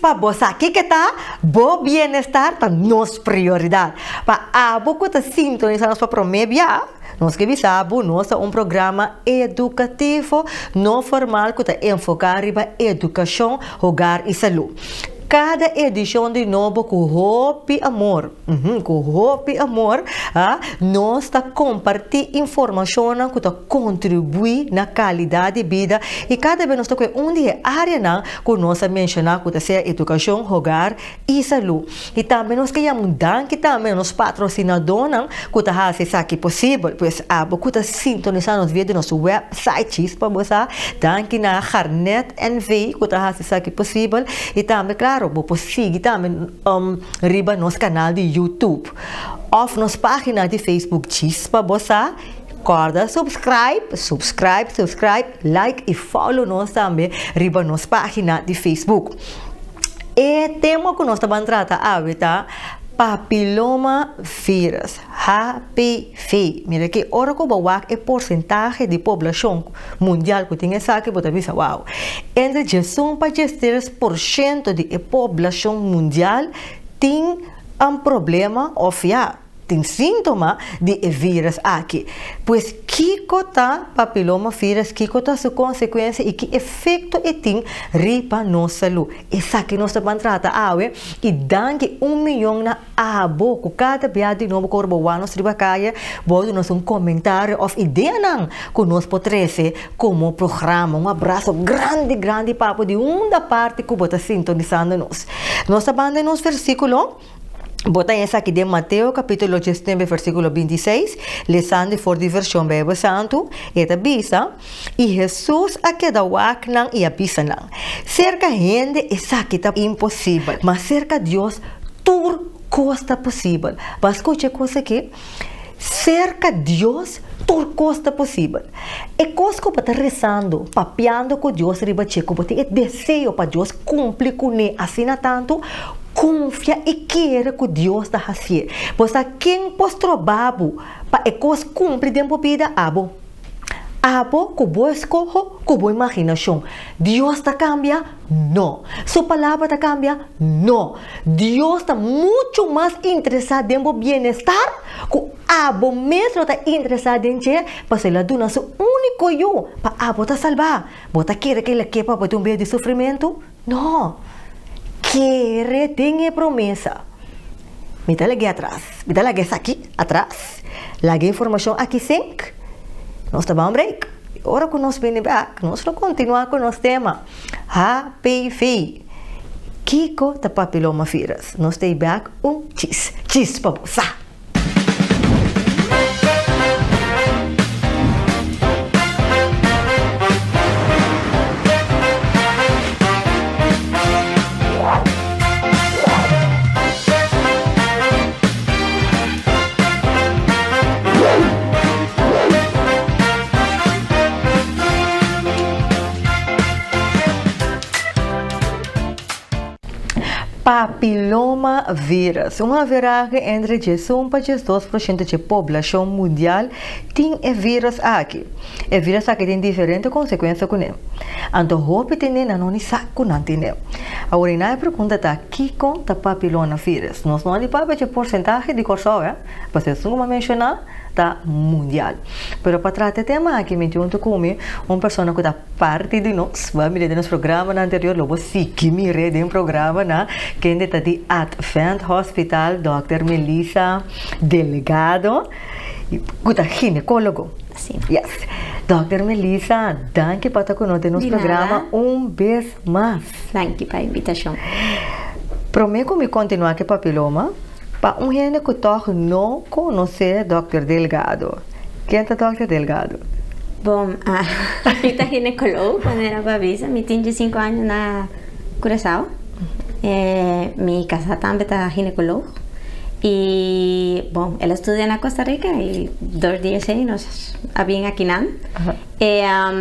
Pa Bo Sa Kiko Ta Bo Bienestar Ta Nos Prioridat. Pa abo ku ta sintonisá nos pa promé bia, nos ke bisa bo nos ta un programa edukativo no formal ku ta enfoká riba edukashon, hogar i salú. Kada edishon di nobo ku hopi amor, ku hopi amor, nos ta kompartí informashonnan ku ta kontribuí na kalidat di bida i kada bes nos ta kohe un di e áreanan ku nos a menshoná ku ta sea edukashon, hogar i salú. I tambe nos ke yama un danki tambe na nos patrosinadónan ku ta hasi esaki posibel. Pues abo ku ta sintonisá nos via di nos wèpsait Chispa Bo Sa, danki na Garnet NV ku ta hasi esaki posibel i tambe klaro bo por sigui tambe riba nos kanal di YouTube òf nos página di Facebook Chispa Bo Sa. Kòrda subscribe, subscribe, subscribe, like i follow nos tambe riba nos página di Facebook. E tema ku nos ta ban trata awe ta Papilloma Virus, HPV. Mira ki ora ku bo wak e porsentahe di poblashon mundial ku tin esaki bo ta bisa wow. Entre diesun pa diestres por shento di e poblashon mundial tin un problema òf ya tin síntoma di e vírus aki. Pues kiko ta papiloma vírus, kiko ta su konsekuensia i ki efekto e tin riba nos salú? Esaki nos ta ban trata awe i danki un miyon na abo ku kada bia di nobo ku ora bo wak nos riba kaya bo duna nos un komentario òf ideanan ku nos por trese komo programa. Un abraso grandi grandi pa abo di unda parti ku bo ta sintonisando nos. Nos ta ban den nos versíkulo. Bo ta esaki den Mateo capítulo diesnuebe versículo bintiseis, lesando for di vershon Bijbel Santu, e ta bisa, I Hesus a keda wak nan i a bisa nan, Serka hende esaki ta imposibel, ma serka Dios tur kos ta posibel. Bo a skucha e kos aki? Serka Dios tur kos ta posibel. E kos ku bo ta resando, papiando ku Dios riba dje, ku bo tin e deseo pa Dios kumpli kuné asina tantu, konfia i kere ku Dios ta hasié. Bo sa ken por stroba bo pa e kos kumpli den bo bida? Abo. Abo ku bo eskoho, ku bo imaginashon. Dios ta kambia? No. Su Palabra ta kambia? No. Dios ta muchu mas interesá den bo bienestar ku abo mes lo ta interesá den dje, pasobra el a duna su úniko Yu pa abo ta salbá. Bo ta kere ku el a ke pa bo ta un bes di sufrimentu? No. Kere den e promesa. Mi ta lag'é atras. Mi ta laga esaki atras. Laga e informashon aki sink. Nos ta ban break. I ora ku nos bini bek, nos lo kontinuá ku nos tema, HPV. Kiko ta papillomavirus? Nos ta ei bek un chis. Chis pa bo sa! Papiloma virus, un averahe entre diesun pa diesdos por shento dje poblashon mundial tin e virus aki. E virus aki tin diferente konsekuensia kuné. Anto hopi tene nan no ni sa ku nan tene. Awor i nan e pregunta ta, kiko ta papiloma virus? Nos no a di papia dje porsentahe di Kòrsou, eh, pasobra esun ku mi a menshoná ta mundial. Pero pa trata e tema aki mi tin huntu ku mi un persona ku ta parti di nos. Bo a mira den nos programanan anterior, lo bo sigui mir'é den programanan, kende ta di Advent Hospital, Dòkter Melissa Delgado, ku ta ginekólogo. Yes. Dòkter Melissa, danki pa ta ku nos den nos programa un bes mas. Danki pa e invitashon. Promé ku mi kontinuá ku e papiloma, Pa un hende ku tòg no konosé Dòkter Delgado, ken ta Dòkter Delgado? Bon, mi ta ginekoloog, manera bo a bisa. Mi tin diesinku aña na Curaçao. Mi kasá tambe ta ginekoloog. I bon, el a studia na Costa Rica i dor di esei nos a bin akinan. Ya,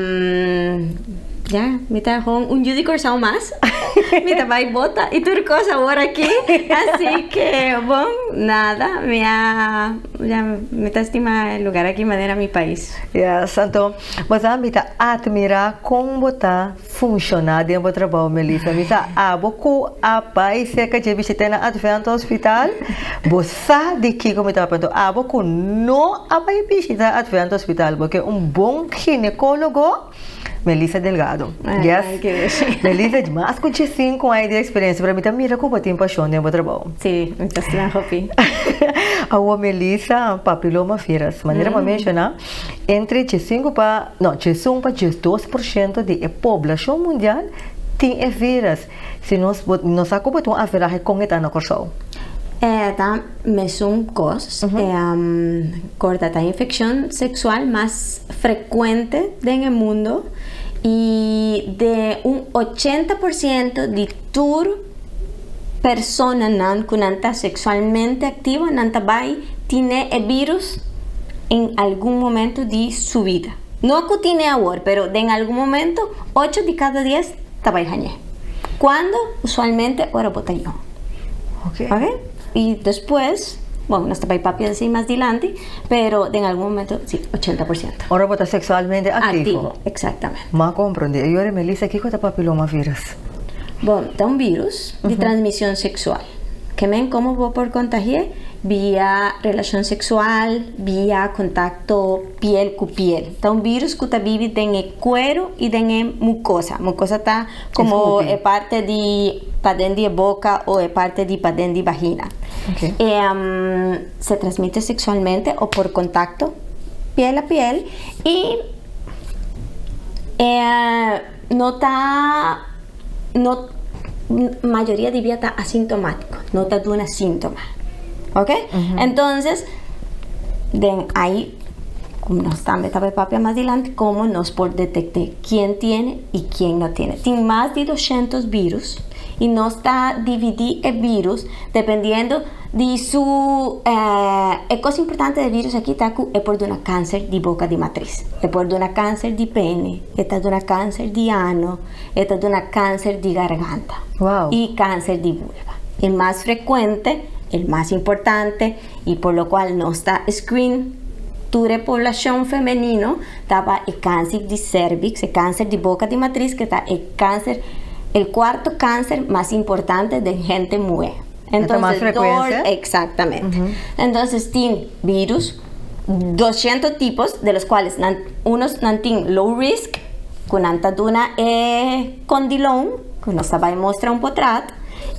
mi ta gewoon un yu di Curaçao mas. Mi ta bai bota y tur cos awor aki. Así que, bon, nada, mi a, ya, mi ta stima e lugar aki manera mi pais. Yes, anto, bo sa mi ta admira con bo ta funciona den bo trabou, Melissa. Mi sa abo cu a bai cerca dje bishita na Advent Hospital, bo sa di kico mi ta papia. Anto, abo cu no a bai bishita Advent Hospital, bo ke un bon ginecologo, Melissa Delgado. Yes. Thank you. Melissa, mas cu 5 aña di experiencia, pero mi ta mira cu bo tin pasion den bo trabou. Si, mi ta stima hopi. Awo Melissa, papiloma virus. Manera mm. menciona, entre 5 pa, no, 1 pa 2% di e poblacion mundial tin e virus. Si nos nos sa cu un average con e ta na Corsou. Ta mesun cos. Corda ta infeccion sexual mas frecuente den mundo y di un 80% di tur persona nan cu nan ta sexualmente activo nan ta bay tin e virus en algun momento di su bida. No cu tin awor, pero en algun momento 8 di cada 10 ta bay hañ'e. Cuando? Usualmente ora bo ta jong. Ok. Y despues, bueno, nos ta bay papia asina mas dilanti, pero en algun momento, si, 80%. Ora bo ta sexualmente activo. Activo, exactamente. M'a comprende. Y ora, Melissa, kico ta papiloma virus? Bon, ta un virus di transmision sexual. Ke men con bo por contagia? Via relacion sexual, via contacto piel cu piel. Ta un virus cu ta biba den cuero y den mucosa. Mucosa ta como Escupi. E parti di paden di boca of e parti di paden di vagina. Se transmite sexualmente o por contacto piel a piel y no ta no mayoria di bia ta asintomatico, no ta duna sintoma. Ok? Entonces, den ey como nos tambe ta papia mas dilanti, con nos por detecta ken tin y ken no tin. Tin mas di 200 virus y nos ta dividi e virus dependiendo di su e cos importante di virus aki ta cu e por duna cancer di boca di matriz, e por duna cancer di pene, e ta duna cancer di ano, e ta duna cancer di garganta y cancer di vulva. El mas frecuente, el mas importante y por lo cual nos ta screen tur e poblacion femenino ta e cancer di cervix, e cancer di boca di matriz, cu ta e cancer, e cuarto cancer mas importante di hende muhe. Entonces, mas frecuencia? Exactamente. Entonces, tin virus, 200 tipos, de los cuales nan, unos nan tin low risk, cu nan ta duna condilom, cu nos ta bay mustra un potret,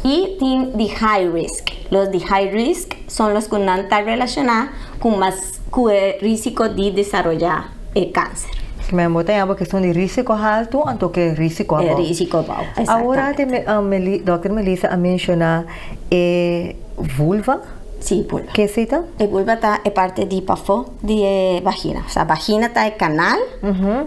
y tin di high risk. Los di high risk son los cu nan ta relaciona cu mas cu e riesgo di desaroya e cancer. Mi bota un cuestion di riesgo halto, anto cu riesgo E abou. Riesgo abou. Awor, Exactamente. Dr. Melissa a menciona e vulva. Si, vulva. Kico ta esey? E vulva ta e parti di pafo di vagina. Osea, vagina ta e canal,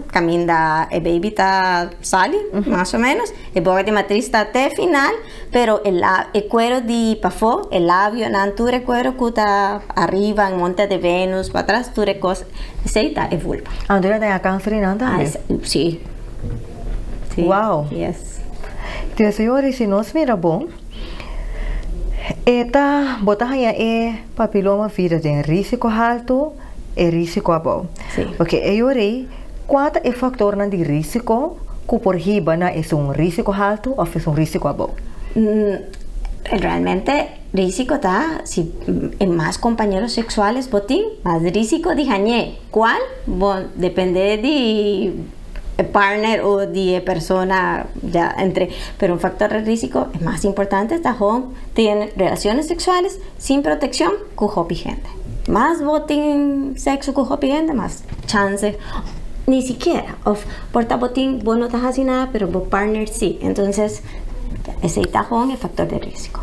caminda e baby ta sali, mas o menos. E boca di matriz ta te final, pero e cuero di pafo, e labio, nan tur e cuero cu ta ariba, en Monte de Venus, patras, tur e cos, esey ta e vulva. Ah, anto tin cancer ey Ah, tambe. Si. Si. Yes. Anto, señores, si nos mira bon, e ta bo ta haya e papiloma virus den riesgo halto y riesgo abou. Si. Ok, y awor, cua ta e factor nan di riesgo cu por hiba na e un riesgo halto of e un riesgo abou? Realmente riesgo ta si en mas compañeros sexuales bo tin, mas riesgo di hañ'e. Cual? Bon, depende di partner o di persona ya entre, pero un factor de riesgo mas importante ta con tin relaciones sexuales sin proteccion cu hopi hende. Mas bo tin sexo cu hopi hende, mas chance. Ni sikiera. Of por ta bo tin, bo no ta haci nada, pero bo partner si. Entonces, esey ta con e factor di riesgo.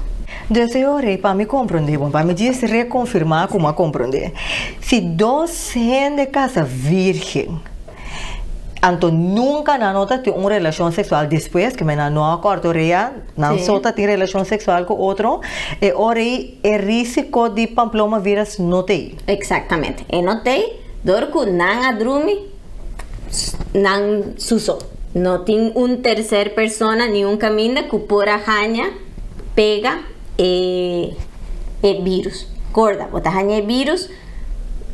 Deseo pa mi comprende, bon, pa mi djis reconfirma con a comprende. Si dos hende casa virgen, anto nunca nan no tin un relacion sexual despues, cu nan no a corta orea, nan so tin relacion sexual cu otro, e ora e riesgo di papiloma virus no tin. Exactamente. E no tin, dor cu nan a drumi, nan su so. No tin un tercer persona ni un caminda cu por a haña pega e e virus. Corda, bo ta haña e virus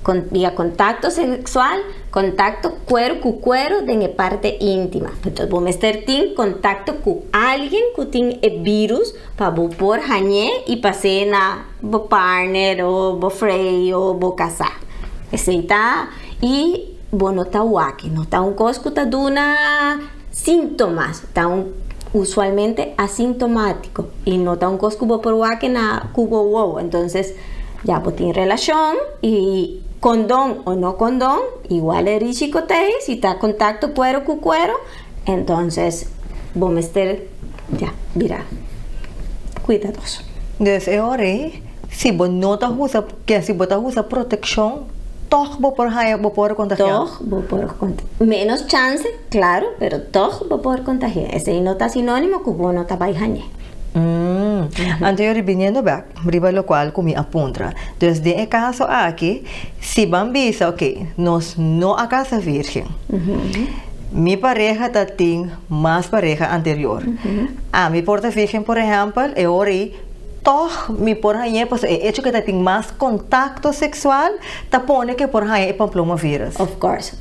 con via contacto sexual, contacto cuero cu cuero den e parte intima. Entonces bo mester tin contacto cu alguien cu tin e virus pa bo por hañ'é y pas'é na bo partner o bo frei o bo casá. Esey ta y bo no ta wak, no ta un cos cu ta duna síntomas, ta un usualmente asintomático y no ta un cos cu bo por wak na cu bo wowo. Entonces ya bo tin relacion y condón o no condón, igual e risico ta ey, si ta contacto cuero cu cuero, entonces bo mester ya bira cuidadoso. Dus e ora ey, si bo no ta usa, ke si bo ta usa proteccion, toch bo por haya, bo por contagia? Toch bo por contagia. Menos chance, claro, pero toch bo por contagia. Esey no ta sinonimo cu bo no ta bay hañ'e. Anto yo ribiniendo bek riba locual cu mi a puntra. Dus den e caso aki, si ban bisa, ok, nos no a casa virgen. Mi pareha ta tin mas pareha anterior. Ami por ta virgen, por ehempel, e ora ei toch mi por hañ'é, pasobra e hecho cu e ta tin mas contacto sexual ta pone cu e por haña e papillomavirus. Of course.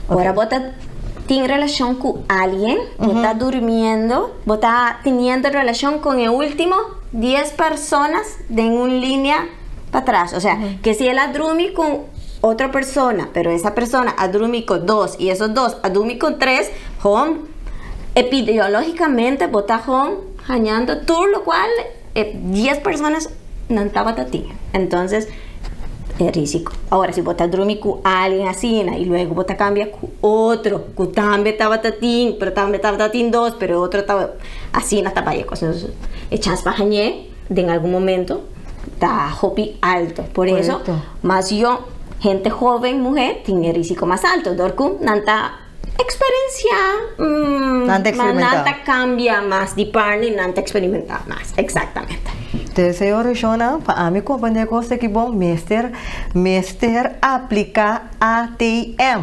Ora bo ta tin relacion cu alguien, bo ta durmiendo, bo ta teniendo relacion con e ultimo 10 personas den un linea patras. O sea, que si el a drumi con otra persona, pero esa persona a drumi con dos y esos dos a drumi con tres, gewoon epidemiológicamente bo ta gewoon hañando tur locual e 10 personas nan tabata tin. Entonces, e risico. Ahora, si bo ta drumi cu alguien asina y luego bo ta cambia cu otro, cu tambe tabata tin, pero tambe tabata tin dos, pero otro tabata, asina ta bay e cos. Entonces, e chance pa hañ'é den algun momento ta hopi alto. Por eso, mas yo, hende joven, muher, tin e risico mas alto, dor cu nan ta experiencia, Nan ta experimenta. Nan ta cambia mas di partner, nan ta experimenta mas, exactamente. Entonces, señora Shona, pa ami comprende cos aki bon, mester aplica ATM.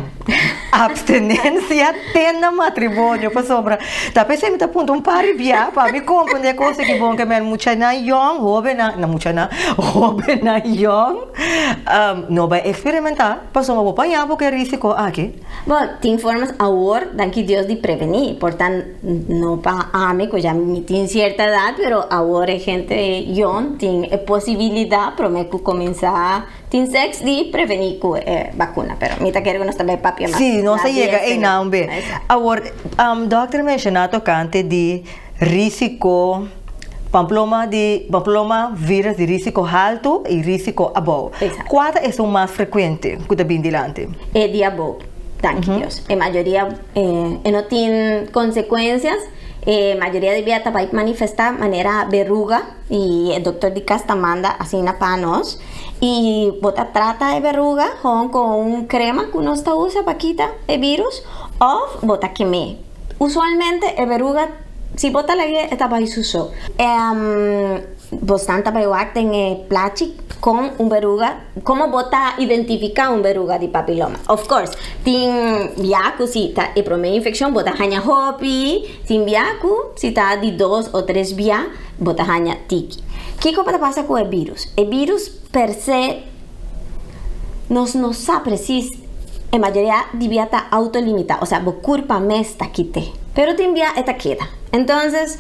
Abstinencia te na matrimonio, pasobra ta pesey mi ta puntra un par di bia pa mi comprende cos aki bon, ke men muchanan yong, hobennan, no muchanan, hobennan yong, no bay experimenta, pasobra bo paña bo ke risico aki. Bo, tin formas awor, danki Dios, di prevení. Por ta no pa ami cu ya mi tin cierta edad, pero awor e hente yong tin e posibilidad prome cu cuminsa tin sex di prevení cu e vacuna. Pero mi ta kere cu nos ta bay papia mas. Sí, nos ta yega einan be. Awor, dokter menciona tocante di risico pamploma di pamploma virus di risico halto y risico abou. Cua ta esun mas frecuente cu ta bin dilanti? E di abou, danki Dios. E mayoria e no tin consecuencias. E mayoria di bia ta bay manifesta manera beruga y e doctor di cas ta manda asina pa nos. Y bo ta trata e beruga gewoon cu un crema cu nos ta usa pa kita e virus of bo ta kem'e. Usualmente e beruga si bo ta lag'e e ta bai su so. Bosnan ta bai wak den e plachi kon un beruga, komo bo ta identifiká un beruga di papiloma. Of course, tin bia ku si ta e promé infekshon bo ta haña hopi, tin bia ku si ta di dos o tres bia bo ta haña tiki. Kiko ta pasa ku e virus? E virus per se nos no sa presis, e mayoria di bia ta autolimitá, osea bo kurpa mes ta kit'é, pero tin bia e ta keda. Entonces,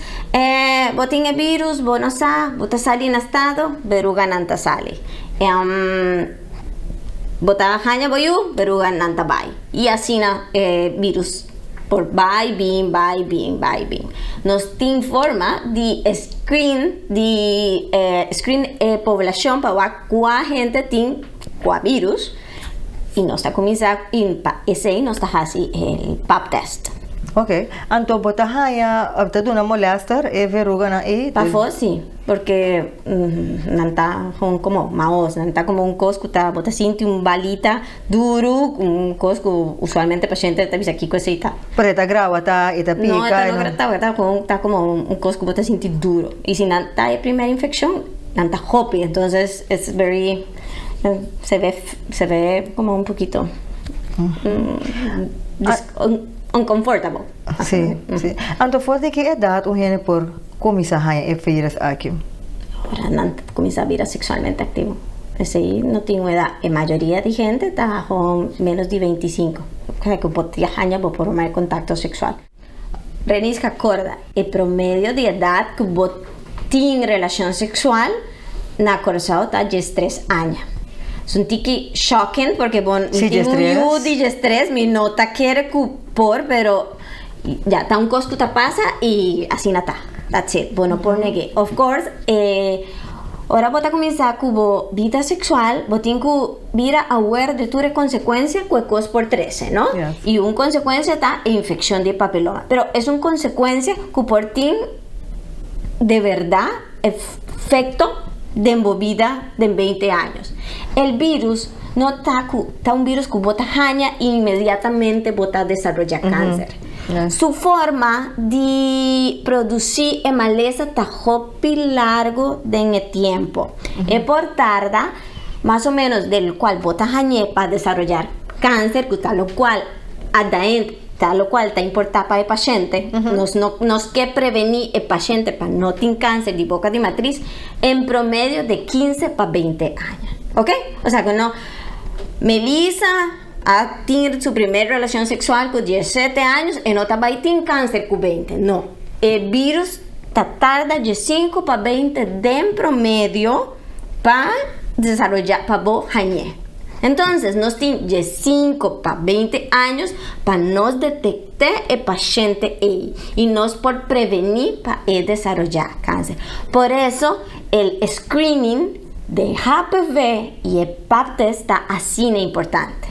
bo tin e virus, bo no sa, bo ta sali na stado, beruganan ta sali. Bo ta haña bo yu, beruganan ta bai. I asina e virus por bai bin, bai bin, bai bin. Nos tin forma di screen, di screen e poblacion pa wak kua hende tin kua virus i nos ta kuminsá i pa esei nos ta hasi e pap test. Ok, anto bo ta haña, ta duna molester e veruganan ei? Pafó si, porque nan ta gewoon komo maos, nan ta komo un kos ku ta bo ta sinti un balita duru, un kos ku usualmente pashente ta bisa kiko esei ta. Pero e ta grawa ta, e ta pika? No, e ta no grawa, e ta gewoon ta komo un kos ku bo ta sinti duru. I si nan ta e primer infekshon, nan ta hopi, entonces it's very se ve se ve como un poquito. Uncomfortable. Si. Anto for di ki edat un hende por kuminsá haña e virus aki? Ora nan kuminsá bira seksualmente aktivo. Esei no tin un edat. E mayoria di hende ta menos di 25. Ku bo ta haña bo promé kontakto seksual. Reniska, korda, e promedio di edat ku bo tin relashon seksual na Kòrsou ta 13 aña. Ta un tiki shocking porque bon, tin un yu di 13, mi no ta kere ku por, pero ya ta un kos ku ta pasa i asina ta. That's it. Bo no por negu'é. Of course, ora bo ta kuminsá ku bo bida seksual, bo tin ku bira aware di tur e konsekuensia ku e kos por trese, no? I un konsekuensia ta infekshon di papiloma. Pero e un konsekuensia ku por tin di berdat efekto den bo bida den 20 aña. E virus no ta ta un virus ku bo ta haña inmediatamente bo ta desaroyá kanser. Su forma di produsí e malesa ta hopi largu den tempu. E por tarda mas o ménos del kual bo ta haña pa desaroyá kanser, ku ta lokual adentro, ta lokual ta importá pa e pashènt. Nos no nos ke prevení e pashènt pa no tin kanser di boka di matris en promedio di 15 pa 20 aña. Ok? O sea ku no Melissa a tin su promé relashon seksual ku 17 aña i no ta bai tin kanser ku 20. No. E virus ta tarda di 5 pa 20 den promedio pa desaroyá pa bo hañ'é. Entonses, nos tin di 5 pa 20 aña pa nos detektá e pashènt ei i nos por prevení pa e desaroyá kanser. Por eso, e screening di HPV i e PAP test ta asina importante.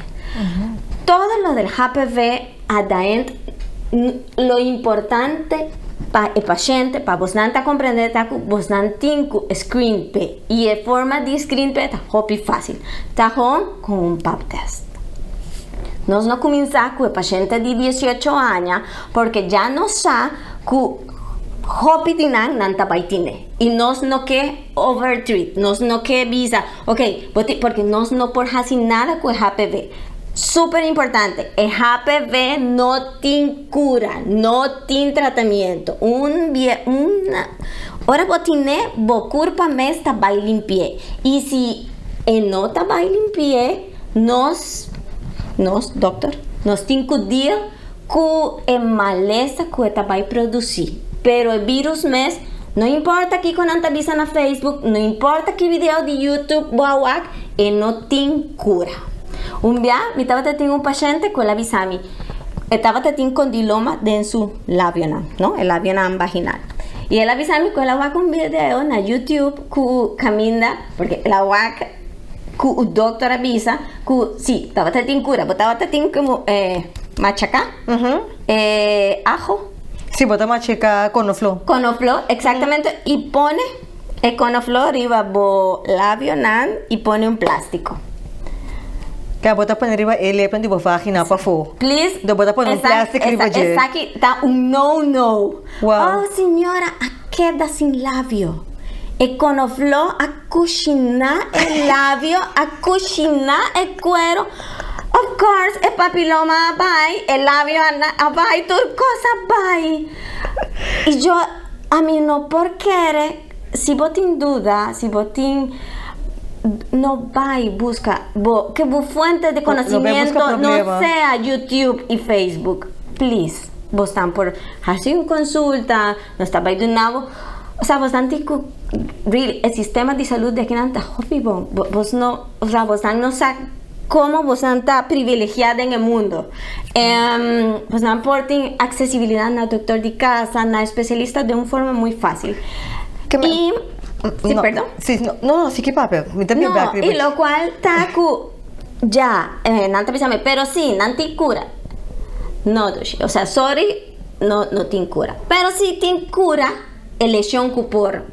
Todo lo del HPV, adentro, lo importante pa e pashènt, pa bo ta komprondé, ta ku bo tin ku screen p'e. I e forma di screen p'e ta hopi fásil. Ta ku un PAP test. Nos no kuminsá ku e pashènt di 18 aña, porque ya nos sa ku hopi di nan nan ta bai tin'é. I nos no ke overtreat, nos no ke bisa, ok, porque nos no por hasi nada ku HPV. Super importante, e HPV no tin kura, no tin tratamentu. Ora bo tin'é, bo kurpa mes ta bai limpi'é. I si e no ta bai limpi'é, nos, dòkter, nos tin ku deal ku e malesa ku e ta bai produsí. Pero e virus mes, no importa kiko nan ta bisa na Facebook, no importa ki video di YouTube bo a wak, e no tin kura. Un dia, mi tabata tin un pashènt ku el a bisa mi, e tabata tin condiloma den su labio, no? E labio vaginal. I el a bisa mi ku el a wak un video na YouTube ku kaminda, porque el a wak ku e dòkter a bisa ku si, tabata tin kura, bo tabata tin komo machaká, ajo. Si, bo ta machaká konofló. Konofló, eksaktamente. I pone e konofló riba bo labio nan i pone un plástiko. Ku bo ta pone riba e lepen di bo vagina pafó. Please. Do bo ta pone un plástiko riba dje. Esaki ta un no no. Oh, señora, a keda sin labio. E konofló a kushiná e labio, a kushiná e kueru. Of course, e papiloma bai, e labio a bai, tur kos a bai. I yo, ami no por kere, si bo tin duda, si bo tin no bai buska bo, ku bo fuente di konosementu no sea YouTube i Facebook. Please, bo por hasi un konsulta, nos ta bai duna, o sea, bo ku really, e sistema di salú di aki nan ta hopi bon. Bo no, o sea, bo no sa kon bo ta privilegiá den mundu. Bo por tin aksesibilidat na dòkter di kas, na espesialista di un forma masha fásil. I, si, no, perdon? Si, no, si, ki papia. Mi tambe No, i lokual ta ku ya, nan ta pensando, pero si, nan tin kura. No, dushi. O sea, sorry, no, no tin kura. Pero si tin kura, e leshon ku por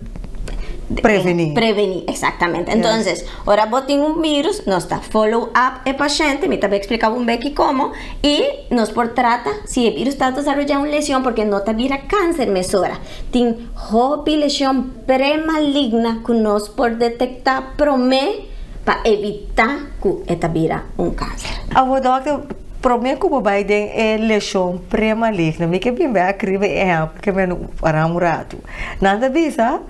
Prevení. Prevení, eksaktamente. Entonses, ora bo tin un virus, nos ta follow up e pashènt, mi tambe splika un beki kon, i nos por trata si e virus ta desaroyá un leshon, porque no ta bira kanser mesora. Tin hopi leshon premaligna ku nos por detektá promé pa evitá ku e ta bira un kanser. Awor, dòkter, Promé ku bo bai den e leshon premaligno, mi ke bin bek riba e ehèmpel ke mi a para un ratu. Nan ta bisa,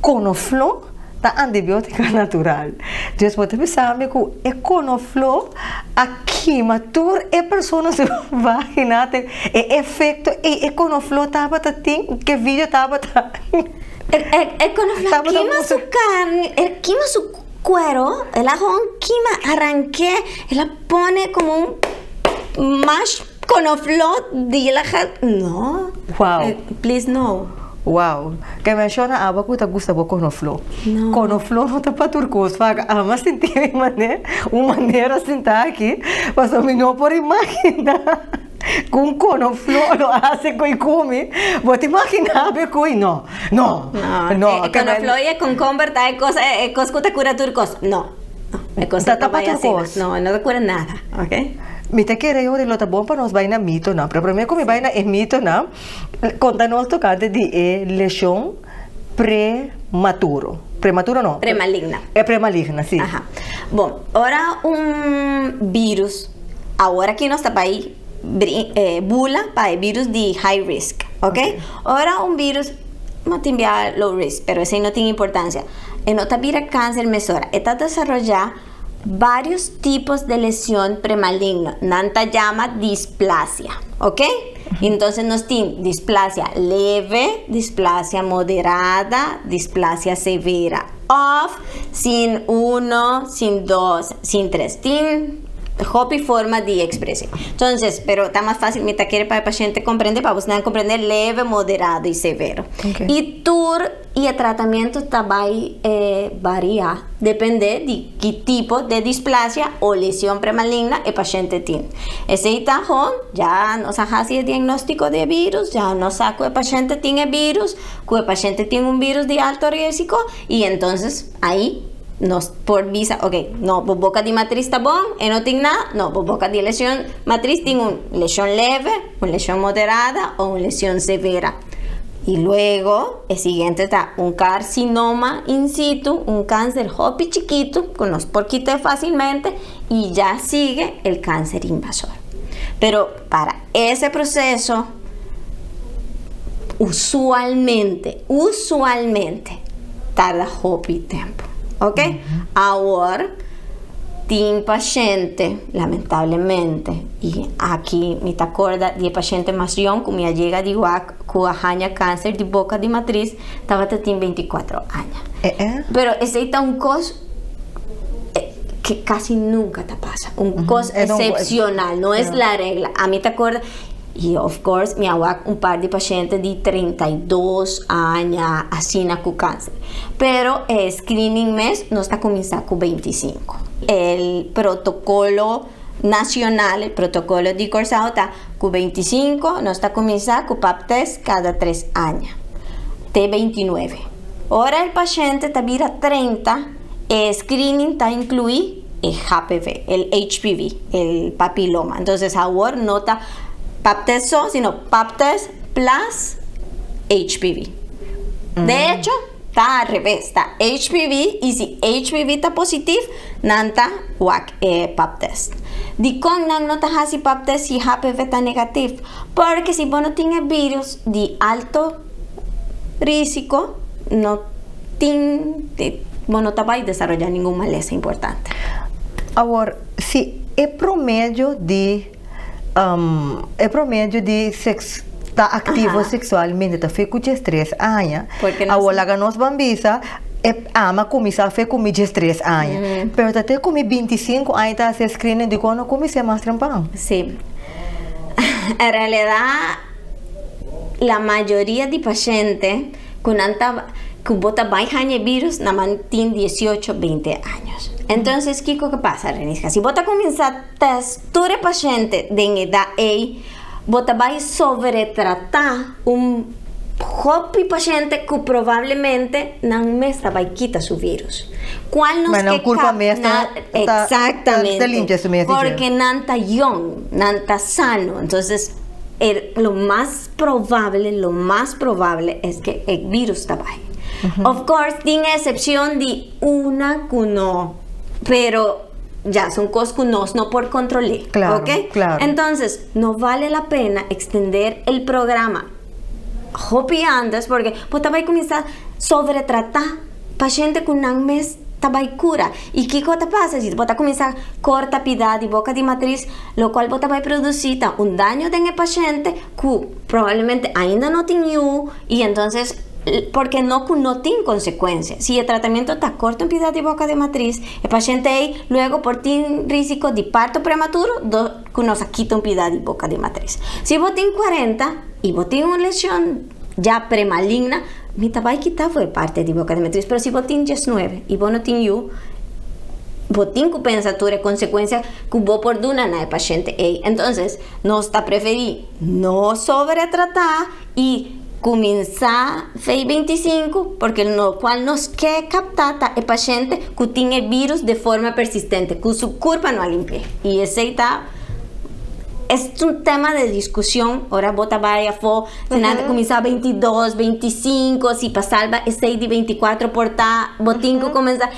konofló ta antibiótika natural. Dus bo ta bisa mi ku e konofló a kima tur e persona su vagina te e efekto ei e konofló tabata tin, ke video tabata. E konofló kima su karni, e kima su cuero, el a gewoon kima, arranké, el a pone como un mash konofló di el a no. Wow. Please no. Wow. Ke menciona abo ku ta gusta bo konofló. No. Konofló no ta pa tur kos. Vaak ama sinti mi manera, un manera sinta aki, pasobra mi no por imaginá ku un konofló lo hasi ku i ku mi. Bo ta imaginá be ku i no. No. No. No. E konofló i e konkomber ta e kos, e kos ku ta kura tur kos. No. No. E kos Ta no ta pa bai tur asina. kos. No, no ta kura nada. Ok. Mi ta kere yori lo ta bon pa nos bai na mitonan, pero promé ku mi bai na e mitonan, Konta nos tokante di e leshon prematuro. Prematuro no. Premaligna. E premaligna, si. Aha. Bon, ora un virus, awor aki nos ta bai bula pa e virus di high risk, ok? Ora un virus, no tin bia low risk, pero esei no tin importancia, e no ta bira cáncer mesora, e ta desaroya varios tipos de lesion premaligno, nan ta yama displasia, ok? Entonces nos tin displasia leve, displasia moderada, displasia severa of sin uno, sin dos, sin tres. Tin hopi forma di exprese. Entonces, pero ta mas facil mi ta kere pa e paciente comprende, pa bosnan comprende leve, moderado y severo. Y tur Y e tratamiento ta bay varia depende di ki tipo de displasia o lesion premaligna e pashente tin. Esey ta ho, ya nos a haci e diagnostico di e virus, ya nos sa cu e pashente tin e virus, cu e pashente tin un virus di alto risico y entonces ahi nos por bisa ok, no, bo boca di matriz ta bon, e no tin nada, no, bo boca di lesion matriz tin un lesion leve, un lesion moderada o un lesion severa. Y luego e siguiente ta un carcinoma in situ, un cáncer hopi chiquito cu nos por quita facilmente y ya sigue el cáncer invasor. Pero para ese proceso usualmente, usualmente tarda hopi tempo. Ok? Awor tin pashente, lamentablemente, y aki mi ta corda di e pashente mas yong cu mi a yega di wak cu a haña cancer di boca di matriz, tabata tin 24 aña. Pero esey ta un cos que casi nunca ta pasa, un cos excepcional, no es la regla. Ami ta corda, y of course mi a wak un par di pashente di 32 aña asina cu cancer. Pero e screening mes nos ta cuminsa cu 25. El protocolo nacional, el protocolo di Corsao ta cu 25 nos ta cuminsa cu pap test cada 3 aña te 29. Ora el pashente ta bira 30 e screening ta inclui e HPV, el HPV, el papiloma. Entonces awor no ta pap test so, sino pap test plus HPV. De hecho, ta al revés, ta HPV y si HPV ta positief, nan ta wak e pap test. Dikon nan no ta hasi pap test si HPV ta negatief? Porque si bo no tin e virus di alto risico, no tin, bo no ta bai desaroya ningun malesa importante. Awor, si e promedio di e promedio di sex ta activo sexualmente ta fe cu 13 aña, awor laga nos ban bisa e ama cuminsa fe cu mi 13 aña, pero ta te cu mi 25 aña ta haci screening dicon no cuminsa mas trempan? Si. En realidad la mayoria di pashente ku nan ta ku bo ta bai haña e virus nan man tin 18, 20 años. Entonces kiko ke pasa, Reniska? Si bo ta kuminsá test tur e pashente den edat ei, bo ta bai sobretratá un hopi pashente ku probablemente nan mes ta bai kita su virus. Kual nos Ma nan ke kulpa kap mes ta na ta ta exactamente limpia su mes di dje. porque nan ta yong, nan ta sano. Entonces e lo mas probable, lo mas probable es ke e virus ta bai. Of course tin excepcion di una ku no, pero. Ya son cosas que nos no por controlar. ¿Ok? Entonces, no vale la pena extender el programa hopi antes porque bo ta bay cuminsa sobretrata paciente cu nan mes ta bay cura. Y kico ta pasa si bo ta cuminsa corta pida di boca di matriz, locual bo ta bay produci ta un daño den e paciente cu probablemente ainda no tin yu y entonces porque no cu no tin consecuencia. Si e tratamiento ta corta un pida di boca di matriz, e paciente ey luego por tin risico di parto prematuro do cu nos a kita un pida di boca di matriz. Si bo tin 40 y bo tin un lesion ya premaligna, mi ta bay kita for e parte di boca di matriz, pero si bo tin 19 y bo no tin yu, bo tin cu pensa tur e consecuencia cu bo por duna na e paciente ey. Entonces, nos ta preferi no sobretrata y cuminsa fey 25, porque lo cual nos ke capta ta e paciente cu tin e virus de forma persistente, cu su curpa no a limpia. Y esey ta es un tema de discusion, ora bo ta bay afo, si nan ta cuminsa 22, 25, si pa salba esey di 24 por ta, bo tin cu cuminsa,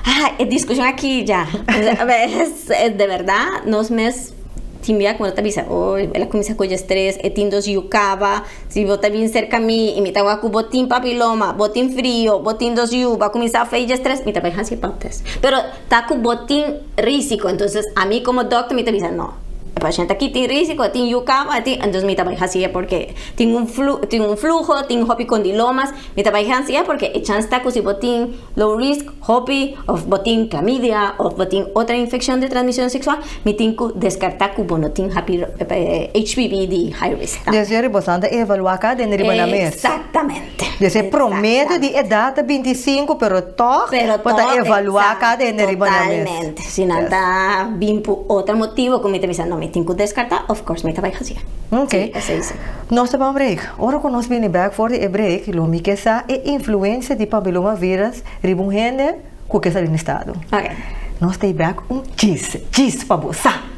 ah, e discusion aki ya, es de berdad, nos mes tin bia cu no ta bisa, oh, el a cuminsa cu estrés, e tin dos yu caba, si bo ta bin cerca mi y mi ta wak cu bo tin papiloma, bo tin frio, bo tin dos yu, bo a cuminsa feya estrés, mi ta bay haci pap test. Pero ta cu bo tin risico, entonces ami como doctor mi ta bisa no, e paciente aki tin risico, e tin yu caba, e tin, entonces mi ta bay haci porque tin un flu, tin un flujo, tin hopi condilomas, mi ta bay haci porque e chance ta cu si bo tin low risk, hopi, of bo tin clamidia, of bo tin otra infeccion de transmision sexual, mi tin cu descarta cu bo no tin HPV di high risk tambe. Desde riba boso ta evalua cada hende riba nan mes. Exactamente. Desde e promedio di edad ta 25, pero toch bo ta evalua cada hende riba nan mes. Totalmente. Si nan ta bin por otro motibo cu mi ta bisa no, mi tin cu descarta, of course mi ta bay haci. Ok. Si, esey si. Nos ta ban break. Ora cu nos bini bek for di e break, lo mi ke sa e influencia di papilomavirus riba un hende cu ke sali na estado. Ok. Nos ta bek un djis, djis pa bo sa.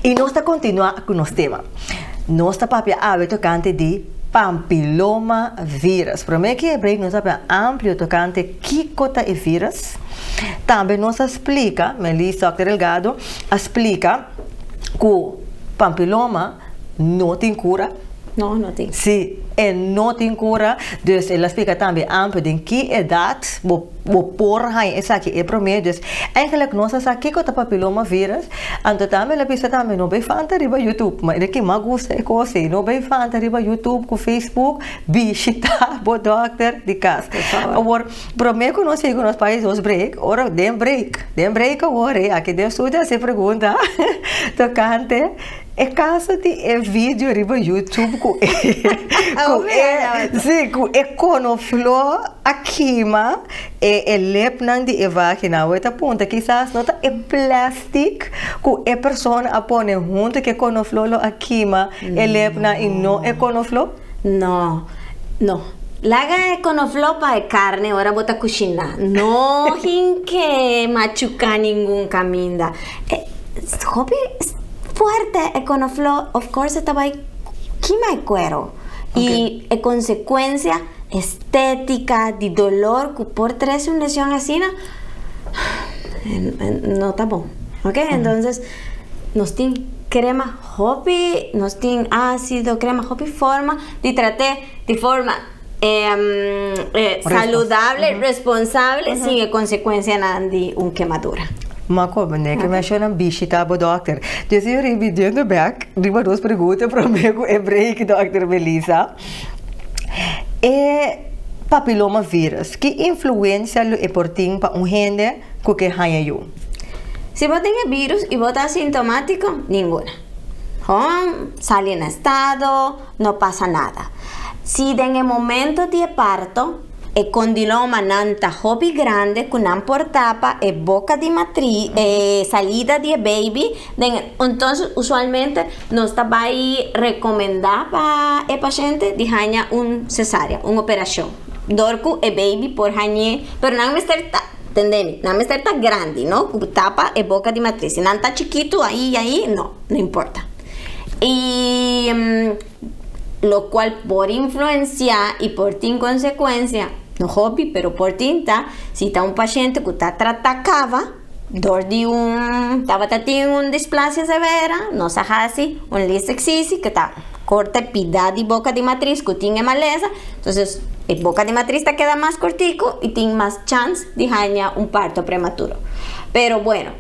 Y nos ta continua cu nos tema. Nos ta papia awe tocante di pampiloma virus. Prome ki e break nos a papia amplio tocante kico ta e virus. Tambe nos a splica, Melissa Doctor Delgado a splica cu pampiloma no tin cura. No, no tin. Si, e no tin cura. Dus el a splica tambe amplio den ki edad bo bo por haña esaki e prome. Dus eigenlijk nos a sa kico ta papiloma virus. Anto tambe el a bisa tambe no bay fanta riba YouTube. Ma e ke mas gusta e cos ey. No bay fanta riba YouTube cu Facebook. Bishita bo dokter di cas. Por favor. Awor, prome cu nos sigui cu nos pais nos break, ora den break, den break awor ey, aki den studio a haci pregunta tocante E caso di e video riba YouTube cu e cu e si cu e conoflo a kima e e lepnan di e vagina. Awor ta punta kisas no ta e plastic cu e persona a pone hunto cu e conoflo lo a kima e lepnan y no e conoflo? No, no. Laga e conoflo pa e carne ora bo ta cushina. No hinke machuca ningun caminda. E hopi fuerte e conoflo, of course e ta bay kima e cuero. Y e consecuencia estetica di dolor cu por trece un lesion asina no ta bon. Ok, entonces nos tin crema hopi, nos tin acido, crema hopi forma di trate di forma saludable, responsable, sin e consecuencianan di un kemadura. Ma como ne ke menciona bishita bo dokter. Dus yo repitiendo back riba dos pregunta prome cu e break, Dokter Melissa. E papiloma virus, ki influencia lo e por tin pa un hende cu ke haña yu? Si bo tin e virus y bo ta asintomatico, ninguna. Gewoon sali na estado, no pasa nada. Si den e momento di e parto. E condilomanan ta hopi grandi cu nan por tapa e boca di matris, e salida di e baby. Den, entonces usualmente nos ta bay recomenda pa e paciente di haña un cesárea, un operacion. Door cu e baby por hañe, pero nan mester ta, tende, nan mester ta grandi, no? Cu tapa e boca di matris. Si nan ta chikito ey ey, no, no importa. Y lo cual por influencia y por tin consecuencia, no hopi, pero por tin ta, si ta un paciente cu ta trata caba, door di un, tabata tin un displasia severa, nos a hasi un lisexisi, cu ta corta pida di boca di matris, cu tin malesa, entonces e boca di matris ta keda mas cortico y tin mas chance di haña un parto prematuro. Pero bueno,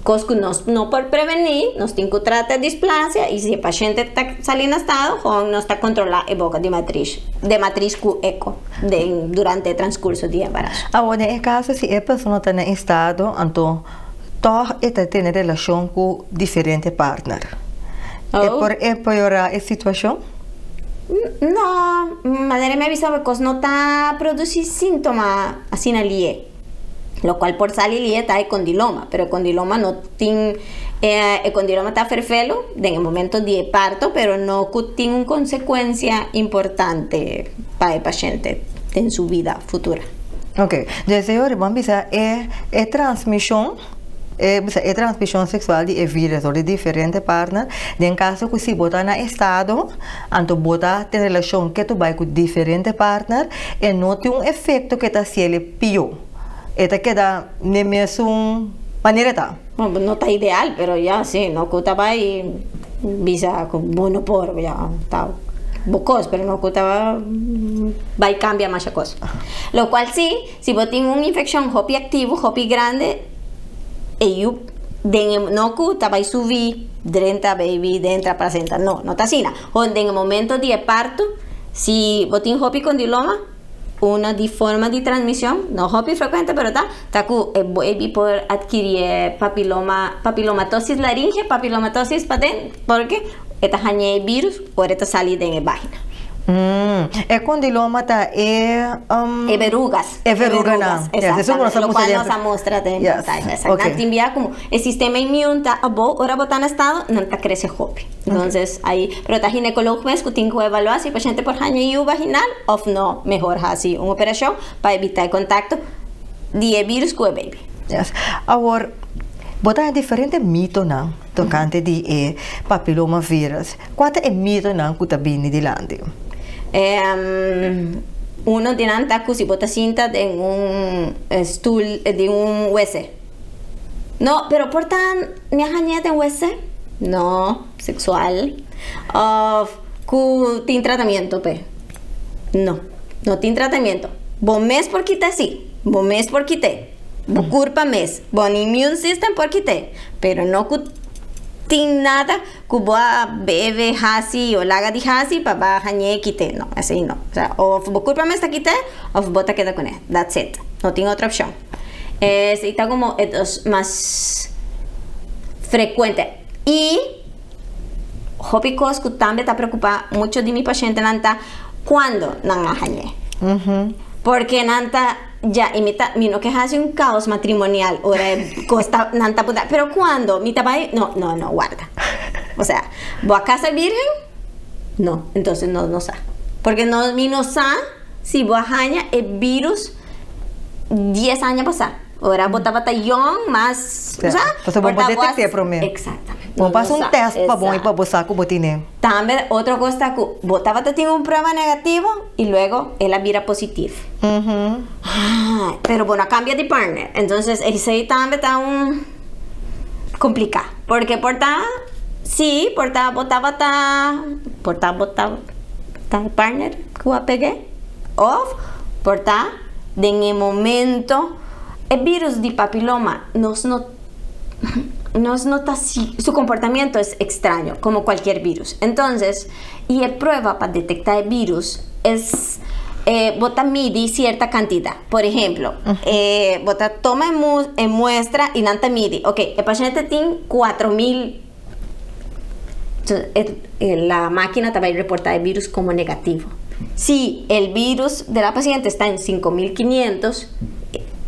cos cu nos no por preveni, nos tin cu trata displasia y si e paciente ta saliendo na estado, gewoon nos ta controla e boca di matris cu eco durante e transcurso di embaraso. Awor, den caso si e persona ta na estado, anto toch e ta tin relacion cu diferente partner. Oh. E por empeora e situacion? No, manera mi a bisa, cos no ta produci sintoma asina lihe. Lo cual por sali lihe ta e condiloma, pero e condiloma no tin, e condiloma ta ferfelo den momento di parto, pero no cu tin un consecuencia importante pa e paciente den su bida futuro. Ok. Desde awor, ban bisa e transmision e, bisa, e transmision sexual di e virus of di diferente partner, den caso cu si bo ta na estado, anto bo ta tin relacion cu tu bay cu diferente partner, e no tin un efecto cu ta haci'e pio. E ta keda na mesun manera ta. Bueno, no ta ideal, pero ya si, no cu ta bay bisa cu bueno por ya ta bo cos, pero no cu ta bay cambia mas cos. Lo cual si, si bo tin un infeccion hopi activo, hopi grandi, e yiu den no cu ta bay subi drenta baby, drenta placenta, no, no ta asina. O den momento di parto, si bo tin hopi condiloma, un di forma di transmision, no hopi frecuente, pero ta, ta cu e baby por adkiri papiloma, papilomatosis laringe, papilomatosis paden, porque e ta haña virus, ora e ta sali den vagina. E condiloma ta e E verrugas. E verruga nan. Yes, Exactamente. eso nos Lo cual mustra nos mustra den pantalla. Exacto. Nan tin como e sistema inmune ta abou, ora bo ta na estado, nan ta crece hopi. Entonces, ey, pero ta ginecologo mes cu tin cu evalua si e paciente por haña yiu vaginal of no, mehor haci un operacion pa evita e contacto di e virus cu e baby. Yes. Awor, bo ta diferente mitonan tocante di e papiloma virus. Cua ta e mitonan cu ta bini dilanti? Uno di nan ta cu si bo ta sinta den un stoel di un WC. No, pero por ta mi a hañ'e den WC? No, sexual. Of cu tin tratamento pe. No, no tin tratamento. Bo mes por kit'e si, bo mes por kit'e. Bo curpa mes, bo immune system por kit'e, pero no cu tin nada cu bo a bebe hasi o laga di hasi pa bo hañ'e kit'e. No, asina no. O sea, of bo curpa mes ta kit'e, of bo ta keda cu ne. That's it. No tin otro opcion. Esey ta como e mas frecuente. Y hopi cos cu tambe ta preocupa mucho di mi pacientenan ta cuando nan a hañ'e. Porque nan ta ya y mi ta mi no ke haci un caos matrimonial ora cos ta nan ta puntra, pero cuando mi ta bay? No, no, no, warda. O sea, bo a casa virgen? No, entonces no no sa. Porque no mi no sa si bo a haña e virus 10 aña pasa. Ora bo tabata young, mas, Si. o sea, Paso bo por ta detecta prome. Exactamente. Bo No, pasa no un sa. test pa bo y pa bo sa cu bo tin e. Tambe otro cos ta cu bo tabata tin un prueba negativo y luego el a bira positivo. Ah, pero bueno, cambia di partner. Entonces, esey tambe ta un complica. Porque por ta, si, por ta bo tabata, por ta bo ta, ta partner cu a peg'e. Of, por ta, den e momento, e virus di papiloma nos no ta si, su comportamiento es extraño, como cualquier virus. Entonces, y e prueba pa detecta e virus es bo ta midi cierta cantidad. Por ejemplo, bo ta toma e muestra y nan ta midi. Ok, e paciente tin 4000. Entonces, la máquina ta bay reporta e virus como negativo. Si e virus di e paciente ta na 5500,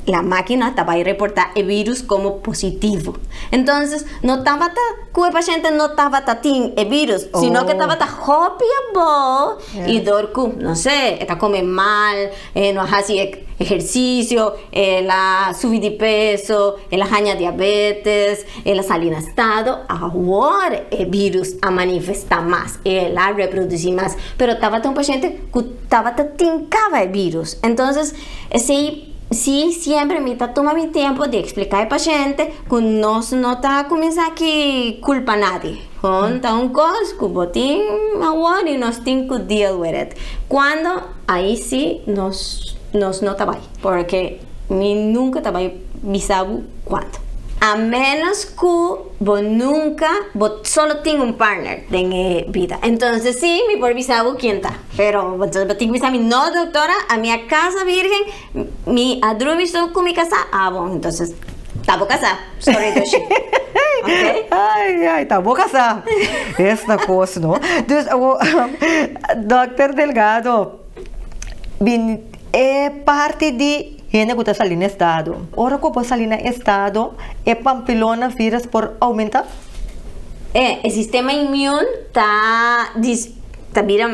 e makina ta bay reporta e virus como positivo. Entonces, no tabata cu e paciente no tabata tin e virus, sino cu tabata hopi abou y door cu, no sa, ta come mal, no haci ehercicio, el a subi di peso, el a haya diabetes, el a sali na estado, awor e virus a manifesta mas, el a reproduci mas, pero tabata un paciente cu tabata tin caba e virus. Entonces, esey si semper mi ta tuma mi tempo di explica e paciente cu nos no ta cuminsa aki culpa nadie. Ta un cos cu bo tin awor y nos tin cu deal with it. Cuando ey si nos no ta bay, porque mi nunca ta bay bisa bo cuanto. A menos cu bo nunca, bo solo tin un partner den bida. Entonces si, mi por bisa bo ken ta. Pero entonces bo tin cu bisa mi: "No, doctora, ami a casa virgen, mi a drumi so cu mi casa". Ah, bon, entonces, ta bo casa. Sorry, dushi. Okay? Ai, ai, ta bo casa. Esta cos, no? Dus, Dr. Delgado, bin, e parti di hende cu ta sali na estado. Ora cu bo sali na estado, e papiloma virus por aumenta? E sistema inmune ta bira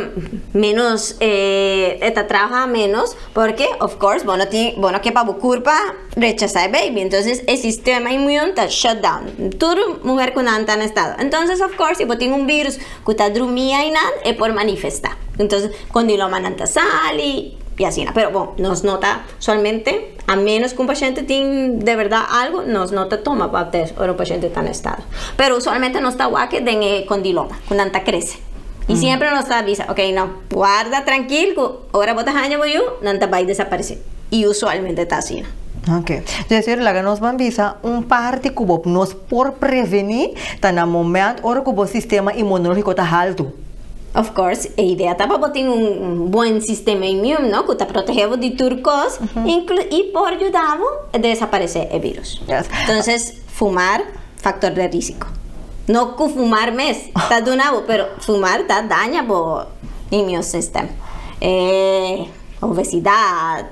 menos, ta traha menos, porque, of course, bo no tin, bo no kier pa curpa rechasa e baby. Entonces, e sistema inmune ta shut down. Tur muher cu ta na estado. Entonces, of course, si bo tin un virus cu ta drumi eynan, e por manifesta. Entonces, condiloma nan ta sali, y asina. Pero, bon, nos no ta solamente, a menos cu un paciente tin di berdad algo, nos no ta toma pap test ora un paciente ta na estado. Pero usualmente nos ta wak den condiloma, cu nan ta crece. Y semper nos ta avisa: "Ok, no, warda trankil, ora bo ta haña bo yiu, nan ta bay desaparece". Y usualmente ta asina. Ok. Entonces, laga nos ban bisa un parti cu nos por preveni, ta na momento ora cu e sistema inmunologico ta halto. Of course, e idea ta pa tin un bon sistema inmune, no? Cu ta protege di tur cos y por yuda a desaparece e virus. Entonces, fuma, factor di riesgo. No cu fuma mes, ta duna, pero fuma ta daña bo immune system. Obesidad,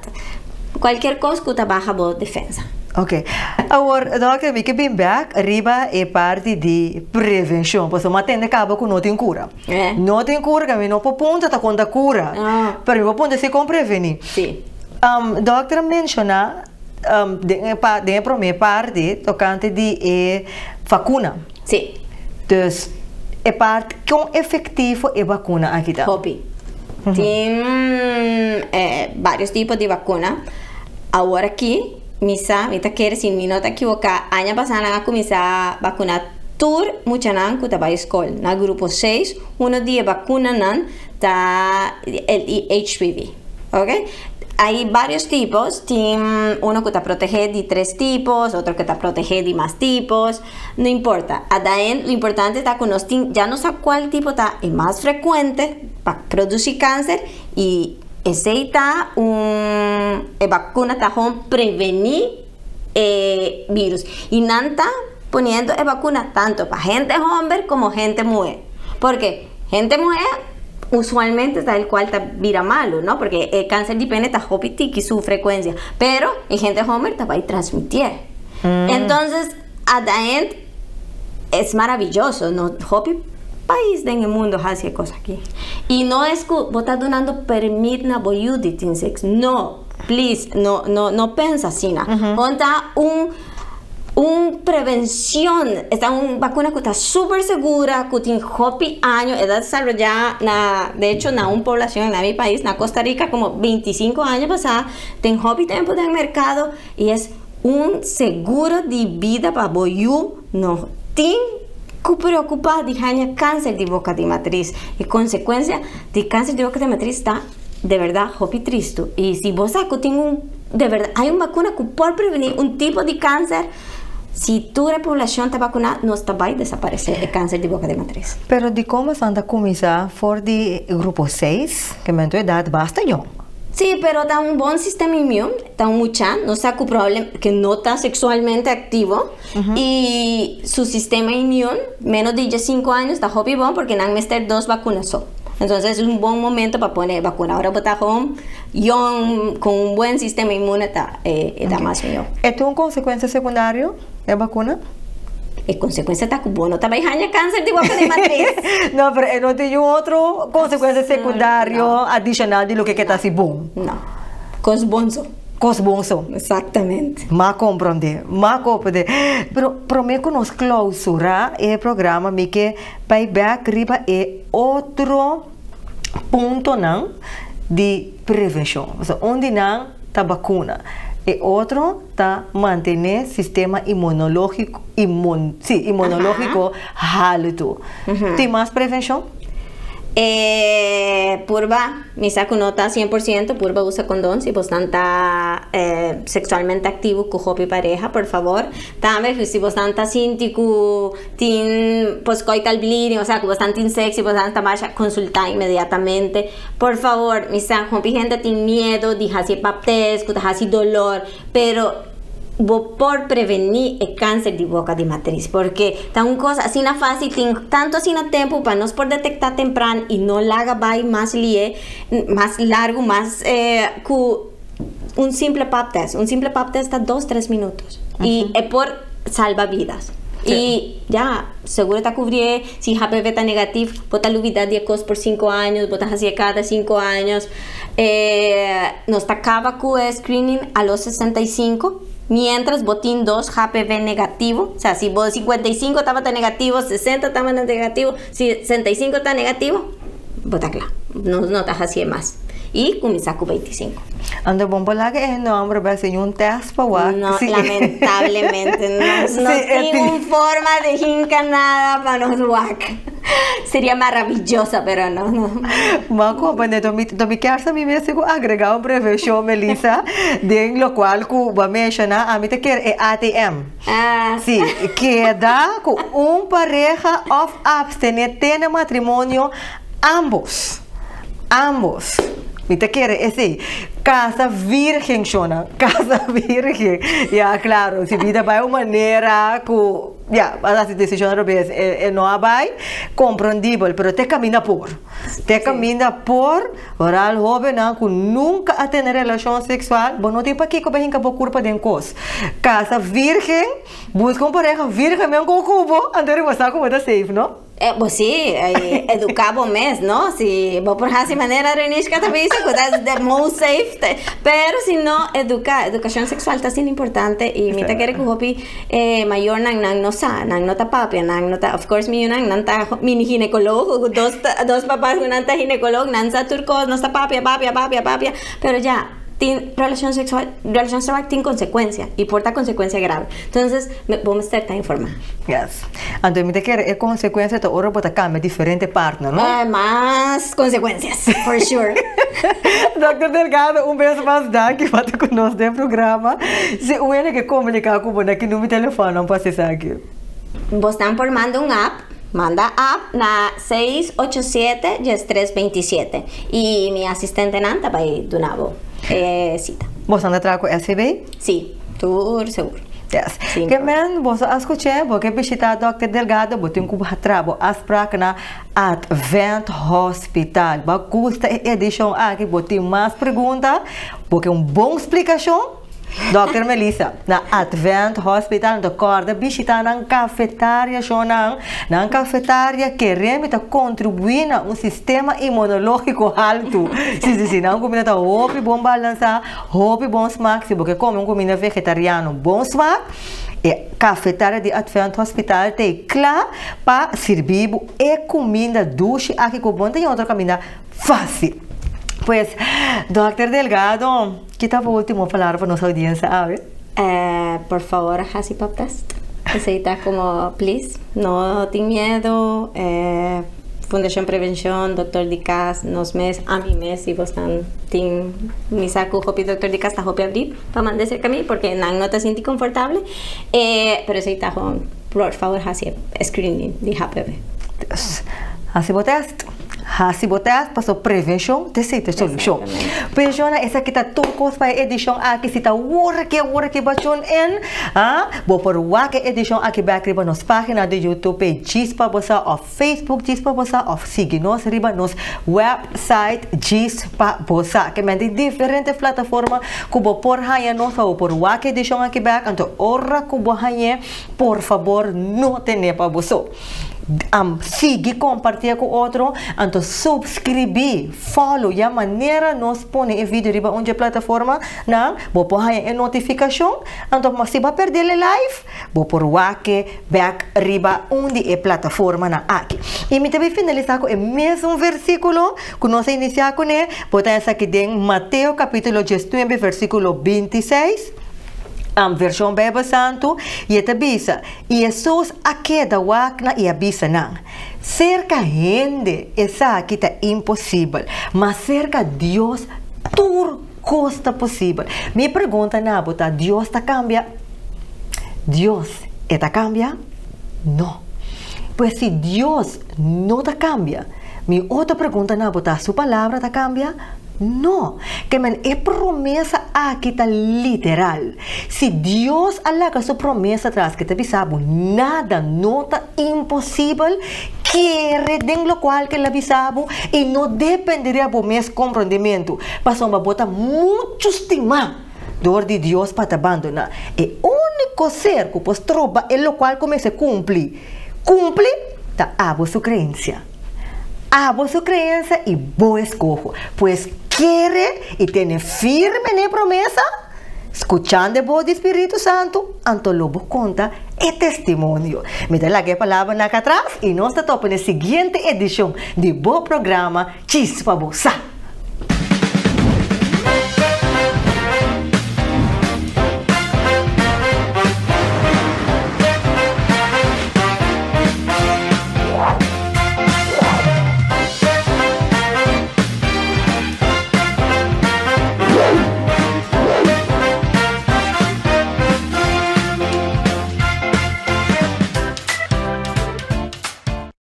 cualkier cos cu ta baha bo defensa. Ok. Awor, doctor, mi kier bin back riba e parti di prevencion. Pasobra m'a tende caba cu no tin cura. No tin cura, cu mi no por puntra ta con ta cura. Pero mi por puntra si con preveni. Doctor a menciona den prome parti tocante di vacuna. Dus e parti con efectivo e vacuna aki ta? Hopi. Tin varios tipo di vacuna. Awor aki, mi ta kere, si mi no ta ekivoca, aña pasa a cuminsa vacuna tur muchanan cu ta bay scol. Na grupo 6, un di e vacunanan ta e HPV. Ok? Hay varios tipos. Tin uno cu ta protege di tres tipo, otro cu ta protege di mas tipo. No importa. At the end, lo importante ta cu nos tin, ya no sa cual tipo ta e mas frecuente pa produci cancer y esey ta un e vacuna ta pa preveni virus. Y nan ta poniendo e vacuna tanto pa hende homber como hende muher. Porque hende muher usualmente ta e cual ta bira malo, no? Porque e cancer di pene ta hopi tiki su frecuencia, pero e hende homber ta bay transmiti. Entonces, at the end, es maravilloso, no? Hopi pais den mundo haci cos aki. Y no es cu bo ta dunando permit na bo yiu di tin sex. No, please, no, no, no pensa asina. Uh Ta un prevencion, ta un vacuna cu ta super segura, cu tin hopi aña, el a desaroya, de hecho, na un poblacion na mi pais, na Costa Rica, como 25 aña pasa, tin hopi tempo den mercado y e ta un seguro di bida pa bo yiu no tin cu preocupa di haña cancer di boca di matris. Y consecuencia di cancer di boca di matris ta di berdad hopi tristo. Y si bo tin un, di berdad, hay un vacuna cu por preveni un tipo di cancer, si tur poblacion ta vacuna, no ta bay desaparece e cancer di boca di matris. Pero di con nan ta cuminsa for di grupo 6, kiermen edad basta jong. Si, pero ta un bon sistema inmune, ta un mucha, no sa probable cu no ta sexualmente activo y su sistema inmune, menos di 5 aña, ta hopi bon porque nan mester dos vacuna so. Entonces, un bon momento pa pone vacuna. Ora bo ta young, cu un bon sistema inmune ta mas miho. E tin un consecuencia secundario e vacuna? E consecuencia ta cu bo no ta bay haya cancer di boca di matriz. No, pero no tin otro consecuencia secundario no adicional di loke ta asina bon. No. Cos bon so. Cos bon so. Exactamente. M'a comprende, m'a comprende. Pero prome cu nos clausura e programa, mi ke bay back riba e otro puntonan di prevencion. So, unda nan ta vacuna. E otro ta mantene sistema inmunologico, si, inmunologico halto. Tin mas prevencion? Purba, mi sa cu no ta 100%, purba usa condon si bo ta sexualmente activo cu hopi pareha, por favor. Tambe si bo ta sinti cu tin postcoital bleeding, o sea, cu bo tin sexo, bo ta mas, consulta inmediatamente. Por favor, mi sa hopi hende tin miedo di haci pap test, cu ta haci dolor, pero bo por preveni e cancer di boca di matriz, porque ta un cos asina facil, tin tanto asina tempo pa nos por detecta tempran y no laga bay mas lie, mas largo, mas cu un simple pap test. Un simple pap test ta 2, 3 minuut y e por salva vidas. Y ya, seguro ta cubri. Si HPV ta negativo, bo ta lubida di cos por 5 aña, bo ta haci cada 5 aña. Nos ta caba cu screening a los 65, mientras bo tin 2 HPV negativo. O sea, si bo 55 tabata negativo, 60 tabata negativo, si 65 ta negativo, bo ta cla. No, no ta haci mas. Y cuminsa cu 25. Anto bon laga e nomber bay ser un test pa wak. No, lamentablemente no, no tin un forma di hinca nada pa nos wak. Seria maraviyoso, pero no, no. Ma comprende, mi kier sa mi mes agrega un prevencion, Melissa, den locual cu bo a menciona, ami ta kier e ATM. Ah. Si, keda cu un pareha of abstene te na matrimonio ambos. Ambos. Mi ta kere esey. Casa virgen, shona. Casa virgen. Ya, claro. Si bida bay un manera cu, ya, e decision robes e no a bay, comprendibel, pero te caminda por. Te caminda por, oral hobennan cu nunca a tene relacion sexual, bo no tin pakico bay hinca bo curpa den cos. Casa virgen, busca un pareha virgen mes cu bo, anto bo sa con ta safe, no? Bo si, educa bo mes, no? Si bo por haci manera Renishka ta bisa, cu that's the most safe. Pero si no, educa, educacion sexual ta asina importante y mi ta kere cu hopi mayornan nan no sa, nan no ta papia, nan no ta, of course mi nan nan ta mini ginecologo, dos papas nan ta ginecologo, nan sa tur cos, nos ta papia, papia, papia, papia, pero ya, tin relacion sexual tin consecuencia y por ta consecuencia grave. Entonces, bo mester ta informa. Yes. Anto, mi ta kere e consecuencia ta ora bo ta cambia diferente partner, no? Mas consecuencias, for sure. Dr. Delgado, un bes mas danki pa ta cu nos den programa. Si un hende kier comunica cu bo, na ki number di telefon nan por aki? Bo por manda un app, manda app na 687-1327 y mi asistentenan ta bay duna bo cita. Bo ta traha cu SVB? Si, tur sigur. Yes. Sim. Ke men, bo a scucha, bo kier bishita Dr. Delgado, bo tin cu traha bo afspraak na Advent Hospital. Bo gusta e edicion aki, bo tin mas pregunta, bo kier un bon splicacion, Dr. Melissa, na Advent Hospital, anto corda bishita nan cafetaria, nan, nan cafetaria, kere mi ta contribui na un sistema inmunologico halto. Si, nan cuminda ta hopi bon balansa, hopi bon smaak, si bo kier come un cuminda vegetariano bon smaak, e cafetaria di Advent Hospital ta cla pa sirbi e cuminda dushi aki cu bon tin otro cuminda facil. Pues, Dr. Delgado, kico ta e ultimo palabra pa nos audiencia, awe? Por favor, haci pap test. Esey ta como, please, no tin miedo. Fundacion Prevencion, Doctor di Cas, nos mes, ami mes, si bo tin mi sa cu hopi doctor di cas ta hopi habri pa manda cerca mi, porque nan no ta sinti confortable. Pero esey ta gewoon, por favor, haci screening di HPV. Haci bo test. Hasi bo test, paso prevenshon ta esei ta solushon. Penshona esaki ta tur kos pa e edishon aki. Si ta awor aki bo a tune in, ah, bo por wak e edishon aki bek riba nos pagina di YouTube Djis Pa Bo Sa of Facebook Djis Pa Bo Sa of sigui nos riba nos website Djis Pa Bo Sa. Ke men tin diferente plataforma ku bo por haña nos pa bo por wak e edishon aki bek. Anto ora ku bo hañ'é, por fabor no ten'é pa bo so. Sigui kompartié ku otro, anto subskribí, follow, ya manera nos pone e video riba un dje plataforma nan, bo por haña e notifikashon, anto si bo a pèrdè e live, bo por wak e bèk riba un di e plataformanan aki. I mi ta bai finalisá ku e mesun versíkulo ku nos a inisiá kuné, bo ta esaki den Mateo kapítulo 19 versíkulo 26, vershon Beibel Santu, i e ta bisa, I Hesus a keda wak nan i a bisa nan, Serka hende esaki ta imposibel, ma serka Dios tur kos ta posibel. Mi pregunta na bo ta, Dios ta kambia? Dios e ta kambia? No. Pues si Dios no ta kambia, mi otro pregunta na bo ta, Su palabra ta kambia? No. Ke men e promesa aki ta literal. Si Dios a laga su promesa tras ke ta bisa bo nada no ta imposibel, kere den lokual ke el a bisa bo i no depende di abo mes komprondementu, pasobra bo ta muchu stimá dor di Dios pa ta bandoná. E úniko ser ku por stroba e lokual ku mester kumpli, kumpli, ta abo su kreensia. Abo su kreensia i bo eskoho. Pues kere i tene firme n'e promesa, skuchando e bos di Spiritu Santu, anto lo bo konta e testimonio. Mi ta laga e palabranan akí atras i nos ta topa n'e siguiente edishon di bo programa Chispa Bo Sa.